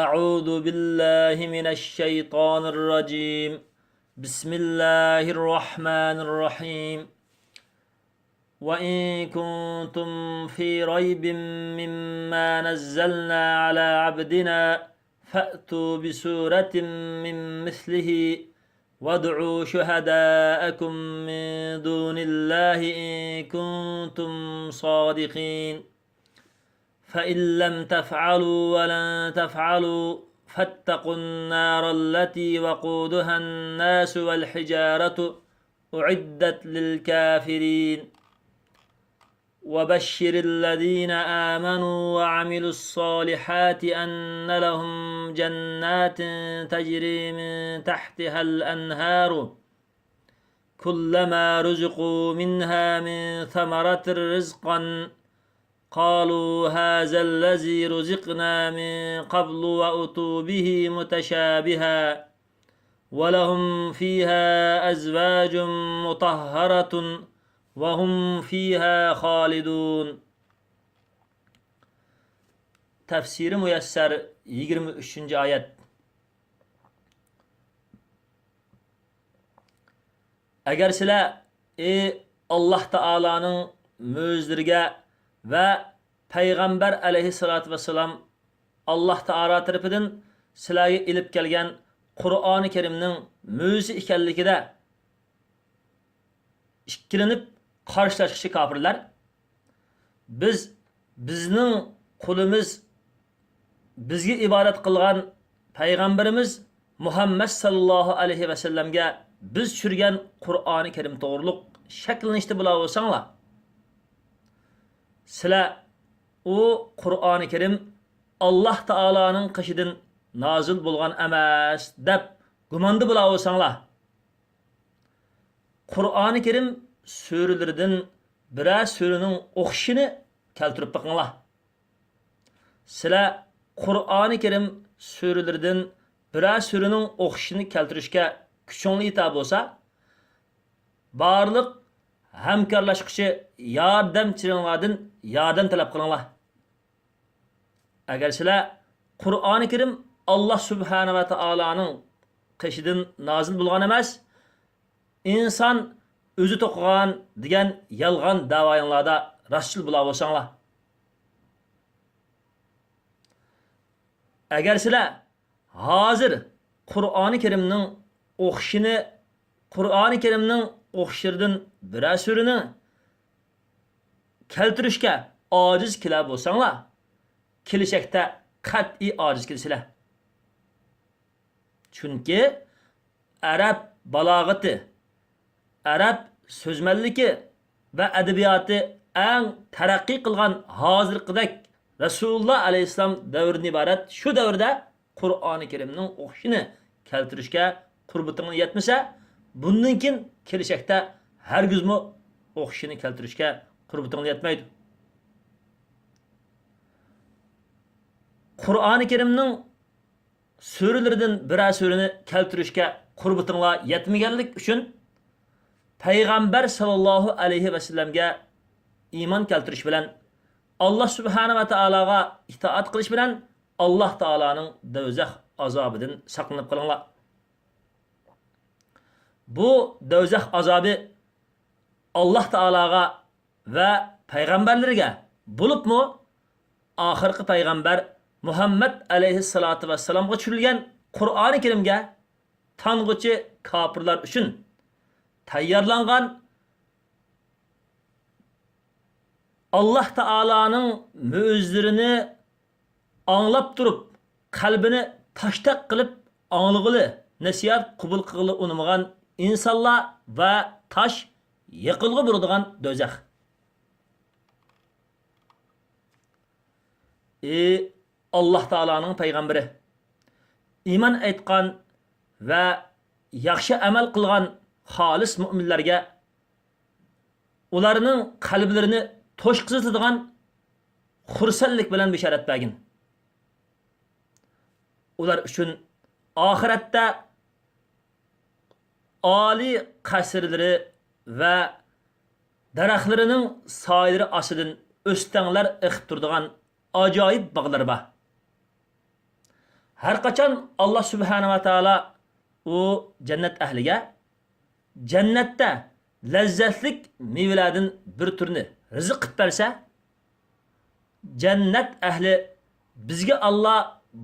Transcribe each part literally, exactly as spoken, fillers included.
أعوذ بالله من الشيطان الرجيم. بسم الله الرحمن الرحيم. وإن كنتم في ريب مما نزلنا على عبدنا فأتوا بسورة من مثله وادعوا شهداءكم من دون الله إن كنتم صادقين. فإن لم تفعلوا ولن تفعلوا فاتقوا النار التي وقودها الناس والحجارة أعدت للكافرين. وبشر الذين آمنوا وعملوا الصالحات أن لهم جنات تجري من تحتها الأنهار كلما رزقوا منها من ثمرة رزقا قالوا هذا الذي رزقنا من قبل وأتوا به متشابها ولهم فيها أزواج مطهرة وهم فيها خالدون. تەپسىرى مۇيەسسەر، يىگىرمە ئۈچىنچى ئايەت. ئەگەر سىلەر، ئى ئاللاھ تائالانىڭ مۆجىزىلىرىگە ۋە پەيغەمبەر ئەلەيھىسسالاتۇ ۋەسسالام ئاللاھ تائالا تەرىپىدىن سىلەرگە ئېلىپ كەلگەن قۇرئانى كەرىمنىڭ مۆجىزىسى ئىكەنلىكىدە ئىككىلىنىپ قارشىلاشقىچە كاپىرلار، بىز، بىزنىڭ قۇلىمىز، بىزگە ئىبادەت قىلغان پەيغەمبىرىمىز مۇھەممەد ساللاللاھۇ ئەلەيھى ۋەسەللەمگە بىز چۈشۈرگەن قۇرئانى كەرىم توغرۇلۇق شەكلىنىشتە بولۇۋالساڭلار، سىلەر ئۇ قۇرئانى كەرىم ئاللاھ تائالانىڭ قېشىدىن نازىل بولغان ئەمەس دەپ گۇماندا بولۇۋالساڭلار، قۇرئانى كەرىم سۈرىلىرىدىن بىرەر سۈرىنىڭ ئوخشىشىنى كەلتۈرۈپ بېقىڭلار. سىلەر قۇرئانى كەرىم سۈرىلىرىدىن بىرەر سۈرىنىڭ ئوخشىشىنى كەلتۈرۈشكە كۈچۈڭلار يېتەر بولسا، بارلىق ھەمكارلاشقۇچى ياردەمچىلىرىڭلاردىن ياردەم تەلەپ قىلىڭلار. ئەگەر سىلەر قۇرئانى كەرىم ئاللاھ سۇبھانەھۇ ۋە تائالانىڭ قېشىدىن نازىل بولغان ئەمەس، ئىنسان ئۆزى توقۇغان دېگەن يالغان دەۋايىڭلاردا راستچىل بولۇۋالساڭلار. ئەگەر سىلەر ھازىر قۇرئانى كەرىمنىڭ ئوخشىشىنى، قۇرئانى كەرىمنىڭ ئوخشىشىدىن بىرەر سۈرىنى كەلتۈرۈشكە ئاجىز كېلەر بولساڭلار، كېلىچەكتە قەتئىي ئاجىز كېلىسىلەر. چۈنكى ئەرەب بالاغىتى، ئەرەب سۆزمەنلىكى ۋە ئەدەبىياتى ئەڭ تەرەققىي قىلغان ھازىرقىدەك رەسۇلۇللا ئەلەيھىسسالام دەۋرىدىن ئىبارەت شۇ دەۋردە قۇرئانى كەرىمنىڭ ئوخشىشىنى كەلتۈرۈشكە قۇربىتىڭلار يەتمىسە، بۇندىن كېيىن كېلىچەكتە ھەرگىزمۇ ئوخشىشىنى كەلتۈرۈشكە قۇربىتىڭلار يەتمەيدۇ. قۇرئانى كەرىمنىڭ سۈرىلىرىدىن بىرەر سۈرىنى كەلتۈرۈشكە قۇربىتىڭلار يەتمىگەنلىك ئۈچۈن، پەيغەمبەر ساللاللاھۇ ئەلەيھى ۋەسەللەمگە ئىمان كەلتۈرۈش بىلەن، ئاللاھ سۇبھانەھۇ ۋە تائالاغا ئىتائەت قىلىش بىلەن، ئاللاھ تائالانىڭ دوزاخ ئازابىدىن ساقلىنىپ قېلىڭلار. بۇ دوزاخ ئازابى ئاللاھ تائالاغا ۋە پەيغەمبەرلىرىگە، بولۇپمۇ ئاخىرقى پەيغەمبەر مۇھەممەد ئەلەيھىسسالاتۇ ۋەسسالامغا چۈشۈرۈلگەن قۇرئانى كەرىمگە تانغۇچى كاپىرلار ئۈچۈن تەييارلانغان، ئاللاھ تائالانىڭ مۆجىزىلىرىنى ئاڭلاپ تۇرۇپ، قەلبىنى تاشتەك قىلىپ ئاڭلىغىلى، نەسىھەت قوبۇل قىلغىلى ئۇنىمىغان ئىنسانلار ۋە تاش يېقىلغۇ بولىدىغان دوزاخ. ئى ئاللاھ تائالانىڭ پەيغەمبىرى، ئىمان ئېيتقان ۋە ياخشى ئەمەل قىلغان خالىس مۆمىنلەرگە ئۇلارنىڭ قەلبلىرىنى توشقۇزىدىغان خۇرسەنلىك بىلەن بېشارەت بەرگىن. ئۇلار ئۈچۈن ئاخىرەتتە ئالىي قەسىرلىرى ۋە دەرەخلىرىنىڭ سايىلىرى ئاستىدىن ئۆستەڭلەر ئېقىپ تۇرىدىغان ئاجايىپ باغلىرى بار. ھەر قاچان ئاللا سۇبھانەھۇ ۋە تائالا ئۇ جەننەت ئەھلىگە جەننەتتە لەززەتلىك مېۋىلەردىن بىر تۈرنى رىزىق قىلىپ بەرسە، جەننەت ئەھلى، بىزگە ئاللا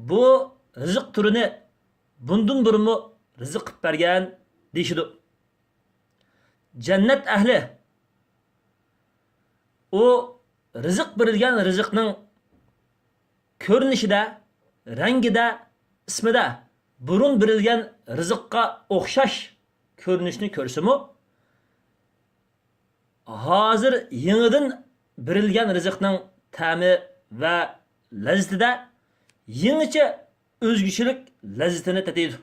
بۇ رىزىق تۈرىنى بۇندىن بۇرۇنمۇ رىزىق قىلىپ بەرگەن، دېيىشىدۇ. جەننەت ئەھلى ئۇ رىزىق بېرىلگەن رىزىقنىڭ كۆرۈنۈشىدە، رەڭگىدە، ئىسمىدە بۇرۇن بېرىلگەن رىزىققا ئوخشاش كۆرۈنۈشنى كۆرسىمۇ، ھازىر يېڭىدىن بېرىلگەن رىزىقنىڭ تەمى ۋە لەززىتىدە يېڭىچە ئۆزگىچىلىك لەززىتىنى تېتىيدۇ.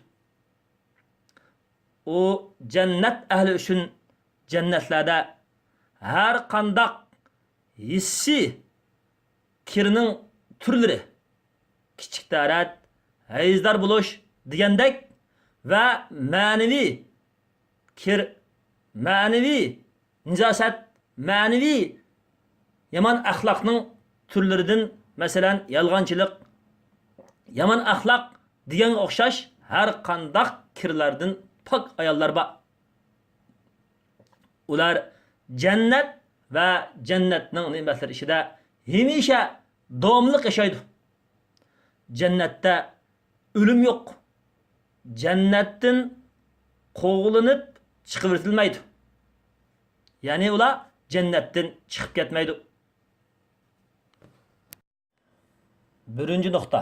ئۇ جەننەت ئەھلى ئۈچۈن جەننەتلەردە ھەر قانداق ھېسسىي كىرنىڭ تۈرلىرى، كىچىك تەرەت، ھەيزدار بولۇش دېگەندەك ۋە مەنىۋى كىر، مەنىۋى نىجاسەت، مەنىۋى يامان ئەخلاقنىڭ تۈرلىرىدىن، مەسىلەن، يالغانچىلىق، يامان ئەخلاق دېگەنگە ئوخشاش ھەر قانداق كىرلەردىن پاك ئاياللار بار. ئۇلار جەننەت ۋە جەننەتنىڭ نېمەتلىرى ئىچىدە ھەمىشە داۋاملىق ياشايدۇ. جەننەتتە ئۆلۈم يوق. جەننەتتىن قوغلىنىپ چىقىۋېتىلمەيدۇ. يەنى ئۇلار جەننەتتىن چىقىپ كەتمەيدۇ. بىرىنچى نۇقتا،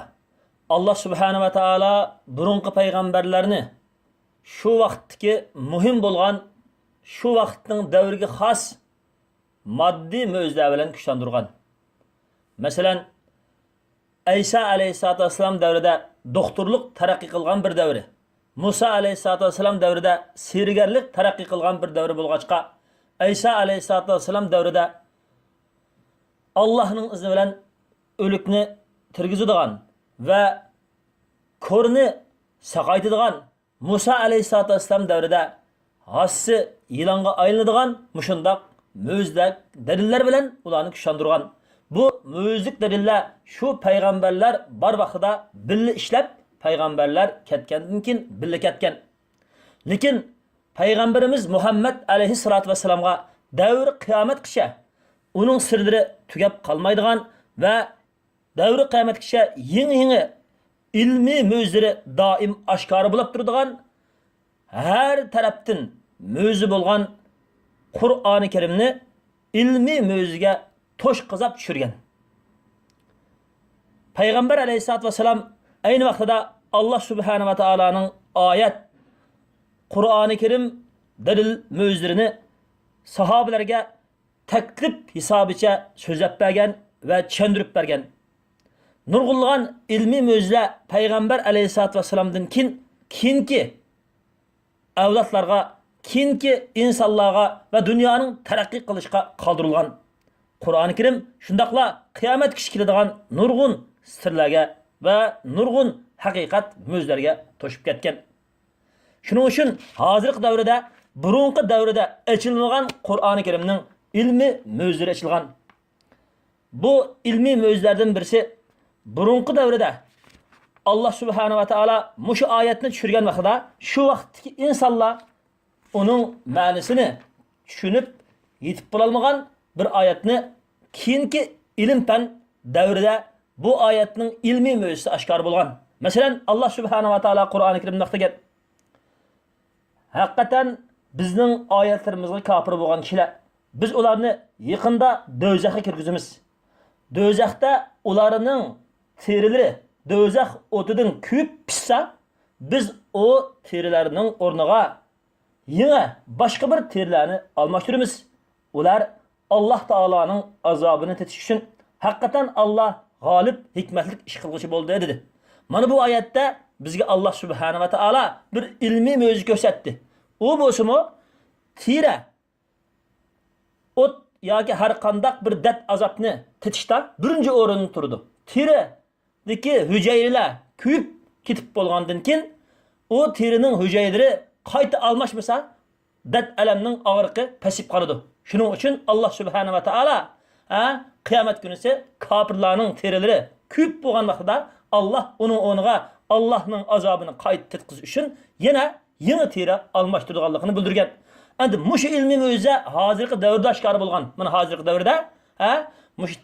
ئاللا سۇبھانە ۋە تائالا بۇرۇنقى پەيغەمبەرلەرنى شۇ ۋاقىتتىكى مۇھىم بولغان، شۇ ۋاقىتنىڭ دەۋرىگە خاس ماددىي مۆجىزىلەر بىلەن كۈچلەندۈرگەن. مەسىلەن، ئەيسا ئەلەيھىسسالاتۇ ۋەسسالام دەۋرىدە دوختۇرلۇق تەرەققىي قىلغان بىر دەۋرى، مۇسا ئەلەيھىسسالاتۇ ۋەسسالام دەۋرىدە سېھىرگەرلىك تەرەققىي قىلغان بىر دەۋرى بولغاچقا، ئەيسا ئەلەيھىسسالاتۇ ۋەسسالام دەۋرىدە ئاللاھنىڭ ئىزنى بىلەن ئۆلۈكنى تىرگۈزىدىغان ۋە كورنى ساقايتىدىغان، مۇسا ئەلەيھىسسالاتۇ ۋەسسالام دەۋرىدە ھاسىسى يىلانغا ئايلىنىدىغان مۇشۇنداق مۆجىزىلىك دەلىللەر بىلەن ئۇلارنى كۈچلەندۈرگەن. بۇ مۆجىزىلىك دەلىللەر شۇ پەيغەمبەرلەر بار ۋاقتىدا بىللە ئىشلەپ، پەيغەمبەرلەر كەتكەندىن كېيىن بىللە كەتكەن. لېكىن پەيغەمبىرىمىز مۇھەممەد ئەلەيھىسسالاتۇ ۋەسسالامغا دەۋرى قىيامەتكىچە ئۇنىڭ سىرلىرى تۈگەپ قالمايدىغان ۋە دەۋرى قىيامەتكىچە يېڭى-يېڭى ئىلمىي مۆجىزىلىرى دائىم ئاشكارا بولۇپ تۇرىدىغان، ھەر تەرەپتىن مۆجىزە بولغان قۇرئانى كەرىمنى ئىلمىي مۆجىزىگە توشقۇزاپ چۈشۈرگەن. پەيغەمبەر ئەلەيھىسسالاتۇ ۋەسسالام ئەينى ۋاقتىدا ئاللا سۇبھانە ۋە تائالانىڭ ئايەت، قۇرئانى كەرىم، دەلىل، مۆجىزىلىرىنى ساھابىلەرگە تەكلىپ ھېسابىچە سۆزلەپ بەرگەن ۋە چۈشەندۈرۈپ بەرگەن. نۇرغۇنلىغان ئىلمىي مۆجىزىلەر پەيغەمبەر ئەلەيھىسسالاتۇ ۋەسسالامدىن كېيىن، كېيىنكى ئەۋلادلارغا، كېيىنكى ئىنسانلارغا ۋە دۇنيانىڭ تەرەققىي قىلىشىغا قالدۇرۇلغان. قۇرئانى كەرىم شۇنداقلا قىيامەتكىچە كېلىدىغان نۇرغۇن سىرلەرگە ۋە نۇرغۇن ھەقىقەت مۆجىزىلەرگە توشۇپ كەتكەن. شۇنىڭ ئۈچۈن ھازىرقى دەۋردە بۇرۇنقى دەۋردە ئېچىلمىغان قۇرئانى كەرىمنىڭ ئىلمىي مۆجىزىلىرى ئېچىلغان. بۇ ئىلمىي مۆجىزىلەردىن بىرسى، بۇرۇنقى دەۋردە ئاللا سۇبھانە ۋە تائالا مۇشۇ ئايەتنى چۈشۈرگەن ۋاقتىدا، شۇ ۋاقىتتىكى ئىنسانلار ئۇنىڭ مەنىسىنى چۈشىنىپ يېتىپ بولالمىغان بىر ئايەتنى كېيىنكى ئىلىم-پەن دەۋرىدە بۇ ئايەتنىڭ ئىلمىي مۆجىزىسى ئاشكارا بولغان. مەسىلەن، ئاللا سۇبھانە ۋە تائالا قۇرئانى كەرىمدە دېگەن، ھەقىقەتەن بىزنىڭ ئايەتلىرىمىزغا كاپىر بولغان كىشىلەر، بىز ئۇلارنى يېقىندا دوزاخقا كىرگۈزىمىز. دوزاختا ئۇلارنىڭ تېرىلىرى دوزاخ ئوتىدىن كۆيۈپ پىشسا، بىز ئۇ تېرىلەرنىڭ ئورنىغا يېڭى باشقا بىر تېرىلەرنى ئالماشتۇرىمىز. ئۇلار ئاللا تائالانىڭ ئازابىنى تېتىش ئۈچۈن، ھەقىقەتەن ئاللا غالىب، ھېكمەتلىك ئىش قىلغۇچى بولدى، دېدى. مانا بۇ ئايەتتە بىزگە ئاللا سۇبھانە ۋە تائالا بىر ئىلمىي مۆجىزە كۆرسەتتى. ئۇ بولسىمۇ تېرە، ئوت ياكى ھەر قانداق بىر دەرد ئازابنى تېتىشتا بىرىنچى ئورۇندا تۇرىدۇ. تېرە دىكى ھۈجەيرىلەر كۆيۈپ كېتىپ بولغاندىن كېيىن، ئۇ تېرىنىڭ ھۈجەيرىلىرى قايتا ئالماشمىسا، دەرد ئەلەمنىڭ ئاغرىقى پەسىيىپ قالىدۇ. شۇنىڭ ئۈچۈن ئاللا سۇبھانە ۋە تائالا، ھە، قىيامەت كۈنىسى كاپىرلارنىڭ تېرىلىرى كۆيۈپ بولغان ۋاقتىدا ئاللاھ ئۇنىڭ ئورنىغا ئاللاھنىڭ ئازابىنى قايتا تەتقىزىش ئۈچۈن يەنە يېڭى تېرە ئالماشتۇرىدىغانلىقىنى بىلدۈرگەن. ئەمدى مۇشۇ ئىلمىي مۆجىزە ھازىرقى دەۋردە ئاشكارا بولغان. مانا ھازىرقى دەۋردە، ھە، مۇشۇ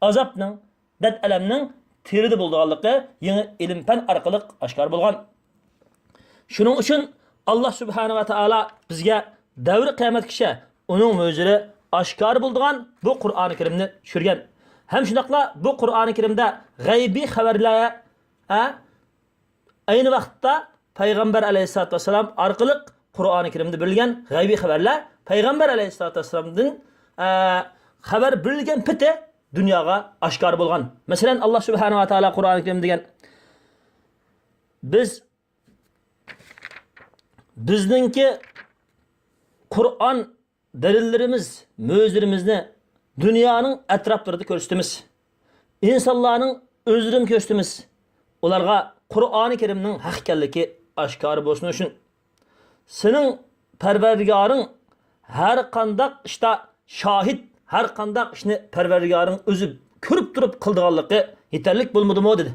ئازابنىڭ، دەرد-ئەلەمنىڭ تېرىدە بولىدىغانلىقى يېڭى ئىلىم-پەن ئارقىلىق ئاشكارا بولغان. شۇنىڭ ئۈچۈن ئاللاھ سۇبھانەھۇ ۋە تائالا بىزگە دەۋرى قىيامەتكىچە ئۇنىڭ مۆجىزىلىرى ئاشكارا بولىدىغان بۇ قۇرئانى كەرىمنى چۈشۈرگەن. ھەم شۇنداقلا بۇ قۇرئانى كەرىمدە غەيبىي خەۋەرلەر، ھە، ئەينى ۋاقىتتا پەيغەمبەر ئەلەيھىسسالاتۇ ۋەسسالام ئارقىلىق قۇرئانى كەرىمدە بېرىلگەن غەيبىي خەۋەرلەر پەيغەمبەر ئەلەيھىسسالاتۇ ۋەسسالامدىن، ئە، خەۋەر بېرىلگەن پېتى دۇنياغا ئاشكارا بولغان. مەسىلەن، ئاللاھ سۇبھانەھۇ ۋە تائالا قۇرئانى كەرىمدە دېگەن، بىز، بىزنىڭكى قۇرئان دەلىللىرىمىز، مۆجىزىلىرىمىزنى دۇنيانىڭ ئەتراپلىرىدا كۆرسىتىمىز. ئىنسانلارنىڭ ئۆزلىرىنى كۆرسىتىمىز. ئۇلارغا قۇرئانى كەرىمنىڭ ھەق ئىكەنلىكى ئاشكارا بولسۇن ئۈچۈن. سېنىڭ پەرۋەردىگارىڭ ھەر قانداق ئىشتا شاھىت، ھەر قانداق ئىشنى پەرۋەردىگارىڭ ئۆزى كۆرۈپ تۇرۇپ قىلىدىغانلىقى يېتەرلىك بولمىدىمۇ؟ دېدى.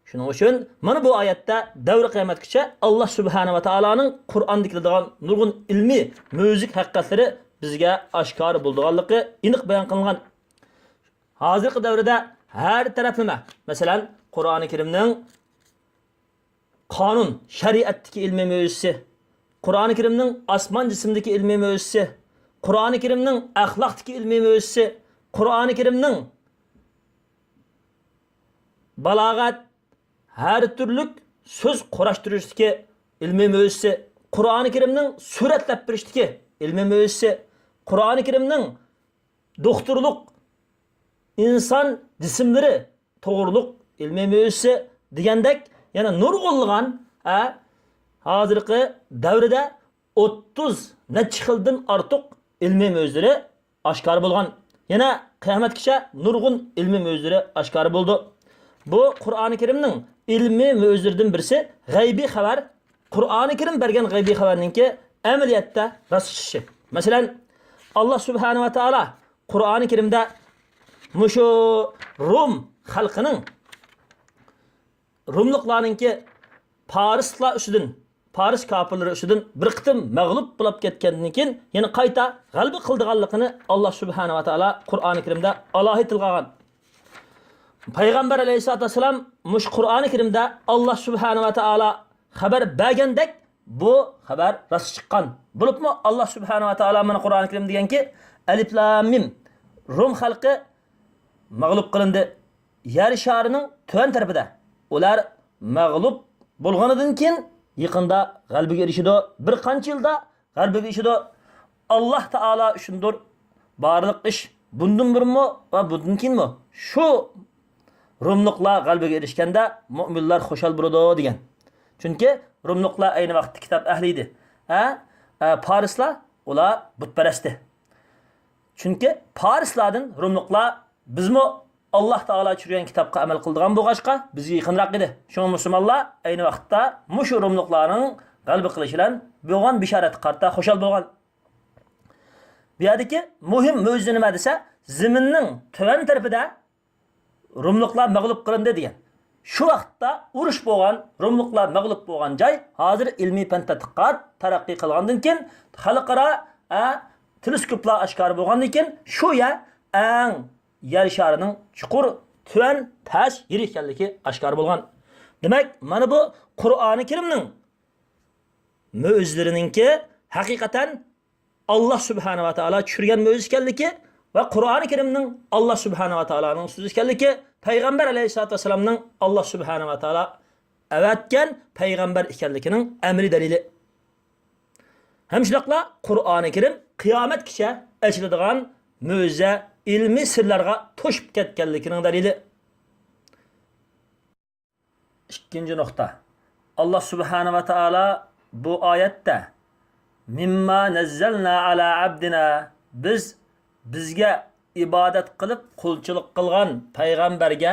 شۇنىڭ ئۈچۈن مانا بۇ ئايەتتە دەۋرى قىيامەتكىچە ئاللاھ سۇبھانەھۇ ۋە تائالانىڭ قۇرئاندا كېلىدىغان نۇرغۇن ئىلمىي، مۆجىزىلىك ھەقىقەتلىرى بىزگە ئاشكارا بولىدىغانلىقى ئېنىق بايان قىلىنغان. ھازىرقى دەۋردە ھەر تەرەپلىمە، مەسىلەن، قۇرئانى كەرىمنىڭ قانۇن، شەرىئەتتىكى ئىلمىي مۆجىزىسى، قۇرئانى كەرىمنىڭ ئاسمان جىسىمدىكى ئىلمىي مۆجىزىسى، قۇرئانى كەرىمنىڭ ئەخلاقتىكى ئىلمىي مۆجىزىسى، قۇرئانى كەرىمنىڭ بالاغەت، ھەر تۈرلۈك سۆز قۇراشتۇرۇشتىكى ئىلمىي مۆجىزىسى، قۇرئانى كەرىمنىڭ سۈرەتلەپ بېرىشتىكى ئىلمىي مۆجىزىسى، قۇرئانى كەرىمنىڭ دوختۇرلۇق، ئىنسان جىسىملىرى توغرۇلۇق ئىلمىي مۆجىزىسى دېگەندەك يەنە نۇرغۇنلىغان، ھە، ھازىرقى دەۋردە ئوتتۇز نەچچە خىلدىن ئارتۇق ئىلمىي مۆجىزىلىرى ئاشكارا بولغان. يەنە قىيامەتكىچە نۇرغۇن ئىلمىي مۆجىزىلىرى ئاشكارا بولىدۇ. بۇ قۇرئانى كەرىمنىڭ ئىلمىي مۆجىزىلىرىدىن بىرسى غەيبىي خەۋەر. قۇرئانى كەرىم بەرگەن غەيبىي خەۋەرنىڭكى ئەمەلىيەتتە راست چىقىشى. مەسىلەن، ئاللاھ سۇبھانەھۇ ۋە تائالا قۇرئانى كەرىمدە مۇشۇ روم خەلقىنىڭ، روملۇقلارنىڭكى پارسلار ئۈستىدىن، پارس كاپىرلىرى ئۈستىدىن بىر قېتىم مەغلۇپ بولۇپ كەتكەندىن كېيىن، يەنە قايتا غەلىبە قىلىدىغانلىقىنى ئاللاھ سۇبھانەھۇ ۋە تائالا قۇرئانى كەرىمدە ئالاھىدە تىلغا ئالغان. پەيغەمبەر ئەلەيھىسسالاتۇ ۋەسسالام مۇشۇ قۇرئانى كەرىمدە ئاللاھ سۇبھانەھۇ ۋە تائالا خەۋەر بەرگەندەك بۇ خەۋەر راست چىققان. بولۇپمۇ ئاللاھ سۇبھانەھۇ ۋە تائالا مانا قۇرئانى كەرىم دېگەنكى، ئەلىف لام مىم، روم خەلقى مەغلۇپ قىلىندى. يەر شارىنىڭ تۆۋەن تەرىپىدە. ئۇلار مەغلۇپ بولغىنىدىن كېيىن يېقىندا غەلىبىگە ئېرىشىدۇ. بىر قانچە يىلدا غەلىبىگە ئېرىشىدۇ. ئاللاھ تائالا ئۈچۈندۇر بارلىق ئىش. بۇندىن بۇرۇنمۇ ۋە بۇندىن كېيىنمۇ شۇ روملۇقلار غەلىبىگە ئېرىشكەندە مۆمىنلەر خۇشال بولىدۇ دېگەن. چۈنكى روملۇقلار ئەينى ۋاقىتتا كىتاب ئەھلى ئىدى. ھە؟ ئە، پارسلار، ئۇلار بۇتپەرەستى. چۈنكى پارسلاردىن روملۇقلار، بىزمۇ ئاللاھ تائالا چۈشۈرگەن كىتابقا ئەمەل قىلىدىغان بولغاچقا، بىزگە يېقىنراق ئىدى. شۇڭا مۇسۇلمانلار ئەينى ۋاقىتتا مۇشۇ روملۇقلارنىڭ غەلىبە قىلىشى بىلەن بولغان بېشارەتكە قارىتا خۇشال بولغان. بۇ يەردىكى مۇھىم مۆجىزە نېمە دېسە، زېمىننىڭ تۆۋەن تەرىپىدە روملۇقلار مەغلۇپ قىلىندى دېگەن. شۇ ۋاقىتتا ئۇرۇش بولغان، روملۇقلار مەغلۇپ بولغان جاي ھازىر ئىلمىي پەن تەتقىقات تەرەققىي قىلغاندىن كېيىن، خەلقئارا، ئە، تېلېسكوپلار ئاشكارا بولغاندىن كېيىن، شۇ يەر ئەڭ يەر شارىنىڭ چوڭقۇر، تۆۋەن، پەس يېرى ئىكەنلىكى ئاشكارا بولغان. دېمەك، مانا بۇ قۇرئانى كەرىمنىڭ مۆجىزىلىرىنىڭكى ھەقىقەتەن ئاللاھ سۇبھانەھۇ ۋە تائالا چۈشۈرگەن مۆجىزە ئىكەنلىكى ۋە قۇرئانى كەرىمنىڭ ئاللاھ سۇبھانەھۇ ۋە تائالانىڭ سۆزى ئىكەنلىكى، پەيغەمبەر ئەلەيھىسسالاتۇ ۋەسسالامنىڭ ئاللاھ سۇبھانەھۇ ۋە تائالا ئەۋەتكەن پەيغەمبەر ئىكەنلىكىنىڭ ئەمەلىي دەلىلى. ھەم شۇنداقلا قۇرئانى كەرىم قىيامەتكىچە ئېچىلىدىغان مۆجىزە، ئىلمىي سىرلارغا توشۇپ كەتكەنلىكىنىڭ دەلىلى. ئىككىنچى نۇقتا. ئاللاھ سۇبھانەھۇ ۋە تائالا بۇ ئايەتتە، مىمما نەززەلنا ئەلا ئەبدىنا، بىز بىزگە ئىبادەت قىلىپ قۇلچىلىق قىلغان پەيغەمبەرگە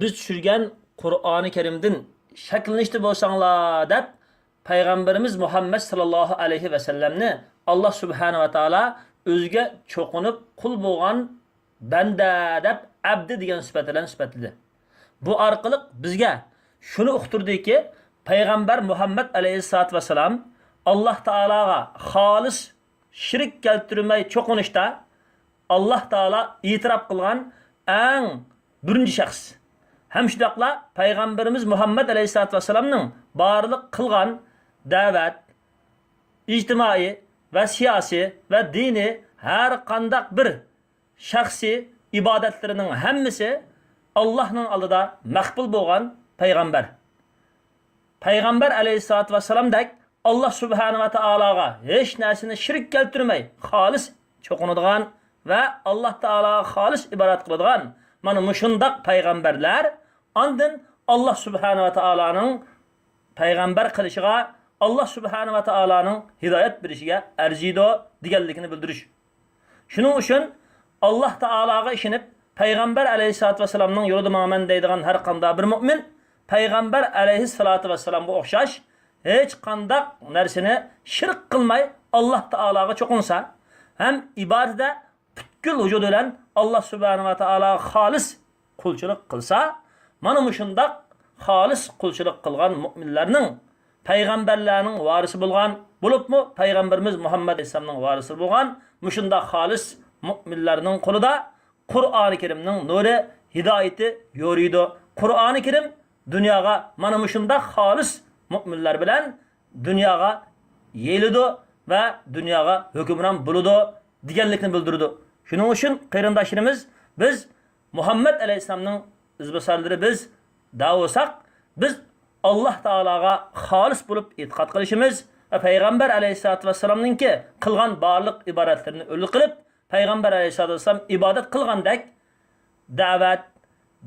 بىز چۈشۈرگەن قۇرئانى كەرىمدىن شەكىللىنىشتە بولساڭلار دەپ، پەيغەمبىرىمىز مۇھەممەد ساللاللاھۇ ئەلەيھى ۋەسەللەمنى ئاللاھ سۇبھانەھۇ ۋە تائالا ئۆزىگە چوقۇنۇپ قۇل بولغان بەندە دەپ ئەبدى دېگەن سۈپەت بىلەن سۈپەتلىدى. بۇ ئارقىلىق بىزگە شۇنى ئۇقتۇردىكى، پەيغەمبەر مۇھەممەد ئەلەيھىسسالاتۇ ۋەسسالام ئاللاھ تائالاغا خالىس شېرىك كەلتۈرمەي چوقۇنۇشتا ئاللاھ تائالا ئېتىراپ قىلغان ئەڭ بىرىنچى شەخس. ھەم شۇنداقلا پەيغەمبىرىمىز مۇھەممەد ئەلەيھىسسالاتۇ ۋەسسالامنىڭ بارلىق قىلغان دەۋەت، ئىجتىمائىي ۋە سىياسىي ۋە دىنىي ھەر قانداق بىر شەخسىي ئىبادەتلىرىنىڭ ھەممىسى ئاللاھنىڭ ئالدىدا مەقبۇل بولغان پەيغەمبەر. پەيغەمبەر ئەلەيھىسسالاتۇ ۋەسسالامدەك ئاللاھ سۇبھانەھۇ ۋە تائالاغا ھېچ نەرسىنى شېرىك كەلتۈرمەي، خالىس چوقۇنىدىغان ۋە ئاللاھ تائالاغا خالىس ئىبادەت قىلىدىغان مانا مۇشۇنداق پەيغەمبەرلەر ئاندىن ئاللاھ سۇبھانەھۇ ۋە تائالانىڭ پەيغەمبەر قىلىشىغا، ئاللاھ سۇبھانەھۇ ۋە تائالانىڭ ھىدايەت بېرىشىگە ئەرزىيدۇ دېگەنلىكىنى بىلدۈرۈش. شۇنىڭ ئۈچۈن ئاللاھ تائالاغا ئىشىنىپ، پەيغەمبەر ئەلەيھىسسالاتۇ ۋەسسالامنىڭ يولىدا ماڭىمەن دەيدىغان ھەر قانداق بىر مۆمىن پەيغەمبەر ئەلەيھىسسالاتۇ ۋەسسالامغا ئوخشاش ھېچقانداق نەرسىنى شېرىك قىلماي ئاللاھ تائالاغا چوقۇنسا ھەم ئىبادىتىدە پۈتكۈل ۋۇجۇدى بىلەن ئاللاھ سۇبھانەھۇ ۋە تائالاغا خالىس قۇلچىلىق قىلسا، مانا مۇشۇنداق خالىس قۇلچىلىق قىلغان مۆمىنلەرنىڭ، پەيغەمبەرلەرنىڭ ۋارىسى بولغان، بولۇپمۇ پەيغەمبىرىمىز مۇھەممەد ئەلەيھىسسالامنىڭ ۋارىسى بولغان مۇشۇنداق خالىس مۆمىنلەرنىڭ قولىدا قۇرئانى كەرىمنىڭ نۇرى، ھىدايىتى يورۇيدۇ. قۇرئانى كەرىم دۇنياغا مانا مۇشۇنداق خالىس مۆمىنلەر بىلەن دۇنياغا يېيىلىدۇ ۋە دۇنياغا ھۆكۈمران بولىدۇ دېگەنلىكنى بىلدۈرىدۇ. شۇنىڭ ئۈچۈن قېرىنداشلىرىمىز، بىز مۇھەممەد ئەلەيھىسسالامنىڭ ئىزباسارلىرى بىز دەۋالساق، بىز ئاللاھ تائالاغا خالىس بولۇپ ئېتىقاد قىلىشىمىز ۋە پەيغەمبەر ئەلەيھىسسالاتۇ ۋەسسالامنىڭكى قىلغان بارلىق ئىبادەتلىرىنى ئۈلگە قىلىپ، پەيغەمبەر ئەلەيھىسسالاتۇ ۋەسسالام ئىبادەت قىلغاندەك دەۋەت،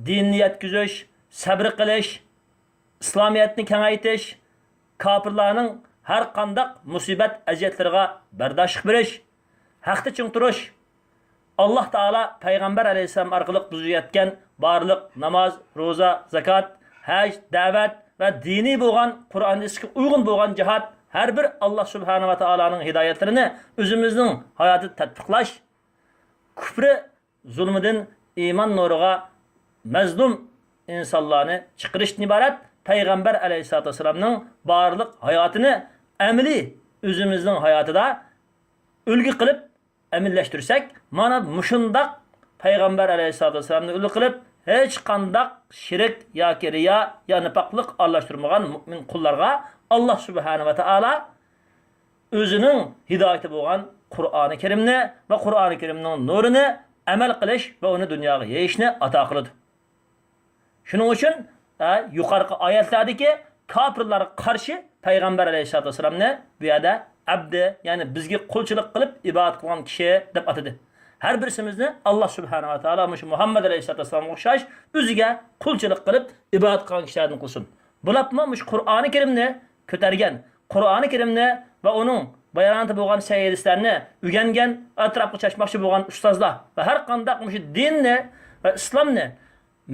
دىننى يەتكۈزۈش، سەبرى قىلىش، ئىسلامىيەتنى كېڭەيتىش، كاپىرلارنىڭ ھەر قانداق مۇسىبەت ئەزىيەتلىرىغا بەرداشلىق بېرىش، ھەقتە چىڭ تۇرۇش، ئاللاھ تائالا پەيغەمبەر ئەلەيھىسسالام ئارقىلىق بىزگە ئۆگەتكەن بارلىق ناماز، روزا، زاكات، ھەج، دەۋەت ۋە دىنىي بولغان، قۇرئان ھەدىسكە ئۇيغۇن بولغان جىھاد، ھەر بىر ئاللاھ سۇبھانەھۇ ۋە تائالانىڭ ھىدايەتلىرىنى ئۆزىمىزنىڭ ھاياتىدا تەتبىقلاش، كۇپرى زۇلمىدىن ئىمان نۇرىغا مەزلۇم ئىنسانلارنى چىقىرىشتىن ئىبارەت پەيغەمبەر ئەلەيھىسسالاتۇ ۋەسسالامنىڭ بارلىق ھاياتىنى ئەمەلىي ئۆزىمىزنىڭ ھاياتىدا ئۈلگە قىلىپ ئەمەلىيلەشتۈرسەك، مانا مۇشۇنداق پەيغەمبەر ئەلەيھىسسالاتۇ ۋەسسالامنى ئۈلگە قىلىپ، ھېچقانداق شىرك ياكى رىيا يا نىپاقلىق ئارىلاشتۇرمىغان مۆمىن قۇللارغا ئاللاھ سۇبھانەھۇ ۋە تائالا ئۆزىنىڭ ھىدايىتى بولغان قۇرئانى كەرىمنى ۋە قۇرئانى كەرىمنىڭ نۇرىنى ئەمەل قىلىش ۋە ئۇنى دۇنياغا يېيىشنى ئاتا قىلىدۇ. شۇنىڭ ئۈچۈن، ئە، يۇقىرىقى ئايەتلەردىكى كاپىرلارغا قارشى پەيغەمبەر ئەلەيھىسسالاتۇ ۋەسسالامنى بۇ يەردە ئەبدى، يەنى بىزگە قۇلچىلىق قىلىپ ئىبادەت قىلغان كىشى دەپ ئاتىدى. ھەر بىرسىمىزنى ئاللاھ سۇبھانەھۇ ۋە تائالا مۇشۇ مۇھەممەد ئەلەيھىسسالاتۇ ۋەسسالامغا ئوخشاش ئۆزىگە قۇلچىلىق قىلىپ ئىبادەت قىلغان كىشىلەردىن قىلسۇن. بولۇپمۇ مۇشۇ قۇرئانى كەرىمنى كۆتەرگەن، قۇرئانى كەرىمنى ۋە ئۇنىڭ باياناتى بولغان سەھىھ ھەدىسلەرنى ئۆگەنگەن، ئەتراپقا چاچماقچى بولغان ئۇستازلار ۋە ھەر قانداق مۇشۇ دىننى ۋە ئىسلامنى